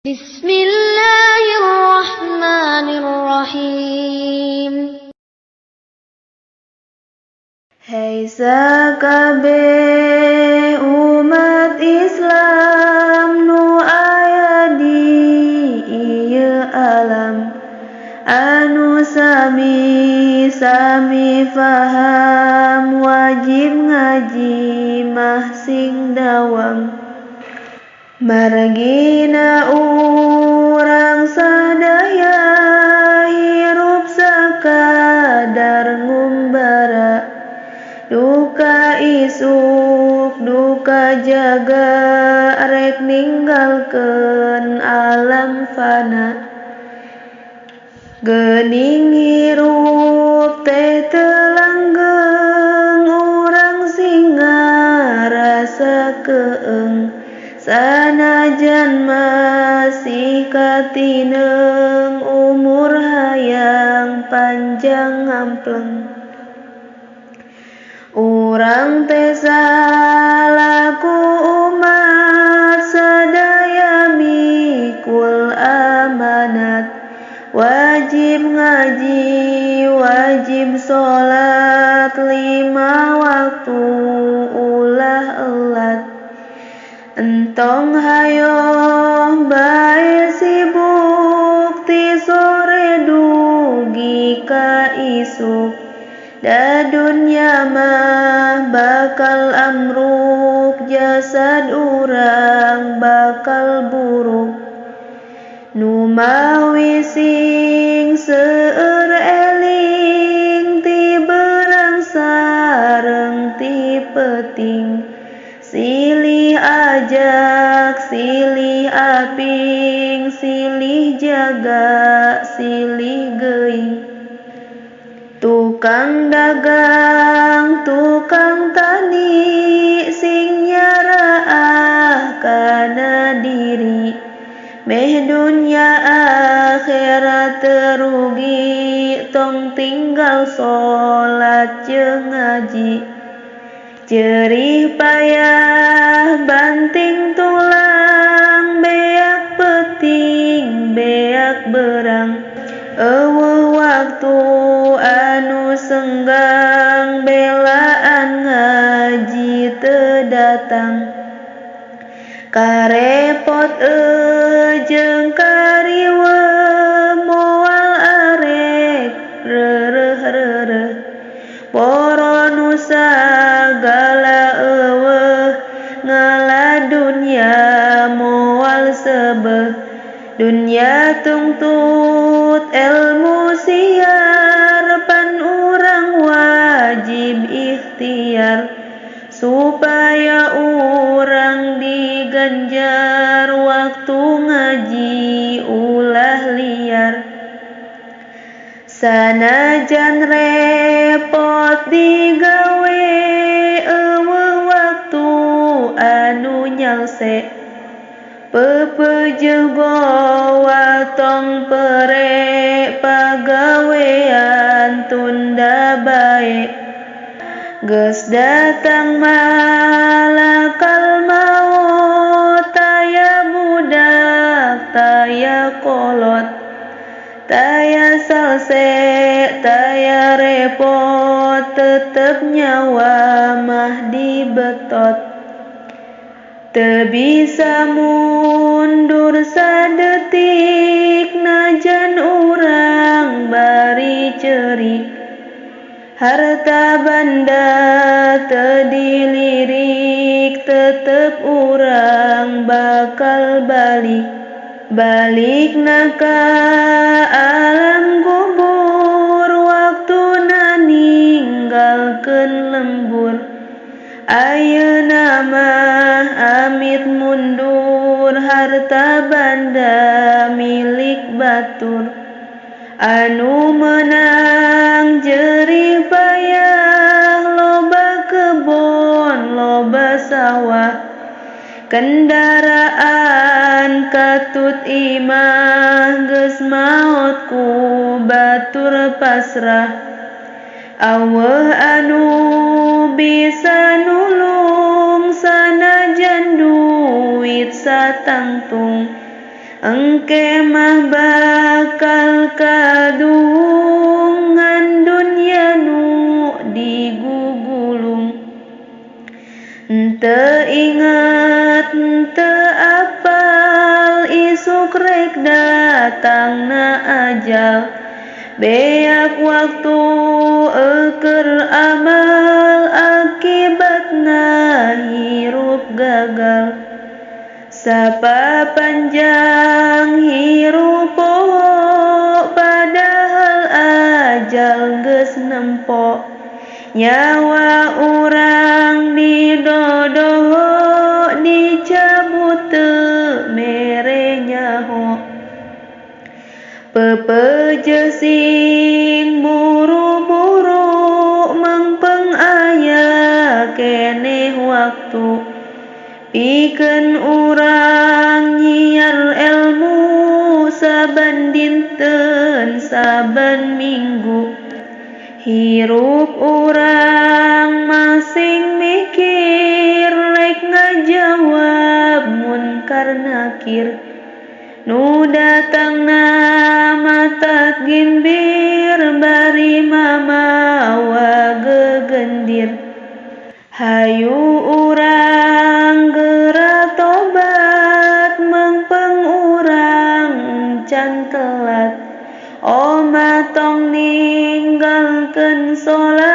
Bismillahirrahmanirrahim. Hei sakabeh umat Islam nu aya di ieu alam, anu sami sami faham, wajib ngaji mah sing dawam. Margina urang sadaya hirup sakadar ngumbara, duka isuk duka jaga, rek ninggalkeun alam fana. Geuning hirup teh teu langgeng, urang sing ngarasa keeng, sanajan masih katineng, umur hayang panjang ngampleng. Urang teh salaku umat sadaya mikul amanat, wajib ngaji, wajib salat 5 waktu ulah elat. Entong hayoh bae sibuk ti sore dugi ka isuk, da dunya mah bakal amruk, jasad urang bakal buruk. Nu mawi sing seueur eling ti berang sareng ti peuting, silih ajak, silih aping, silih jaga, silih geuing. Tukang dagang, tukang tani, sing nyaraah kana diri, meh dunya akhirat terugi, tong tinggal salat jeung ngaji. Jerih payah banting tulang, beak peuting beak berang, eueuh waktu anu senggang, belaan ngaji teu datang. Karepot jeung kariweuh, moal arek reureuh-reureuh, poro nu sagala eueuh, ngala dunya moal sebeuh. Dunya tungtut elmu siar, pan urang wajib ikhtiar, supaya urang diganjar waktu ngaji ulah liar. Sanajan repot digawe, eueuh waktu anu nyalse, pepeujeuh gowa tong pere, pagawean tunda bae. Geus datang malakal maut, taya budak taya kolot, taya salse taya repot, tetep nyawa mah dibetot. Teu bisa mundur sadetik, najan urang bari ceurik, harta banda teu dilirik, tetep urang bakal balik. Balikna ka alam kubur, waktuna ninggalkeun lembur. Ayeuna mah amit mundur, harta banda milik batur. Anu meunang jerih payah, loba kebon loba sawah, kendaraan katut imah, geus maot ku batur pasrah. Aweuh anu bisa nulung, sanajan duit satangtung, Engke mah bakal kadung ngan dunya nu digugulung. Henteu inget henteu apal isuk rek datangna ajal. Beak waktu eueur amal akibatna hirup gagal. Sapapanjang hirup poho padahal ajal geus nempo. Nyawa urang didodoho dicabut teu mere nyaho. Pepeje sing buru-buru mangpeng aya keneh waktu. Pikeun urang nyiar ilmu saban dinten saban minggu. Hirup urang masing mikir rek ngajawab munkar nakir. Nu datangna matak gimbir bari mamawa gegendir. Hayu urang geura tobat mangpeng urang can telat. Oma tong ninggalkeun salat.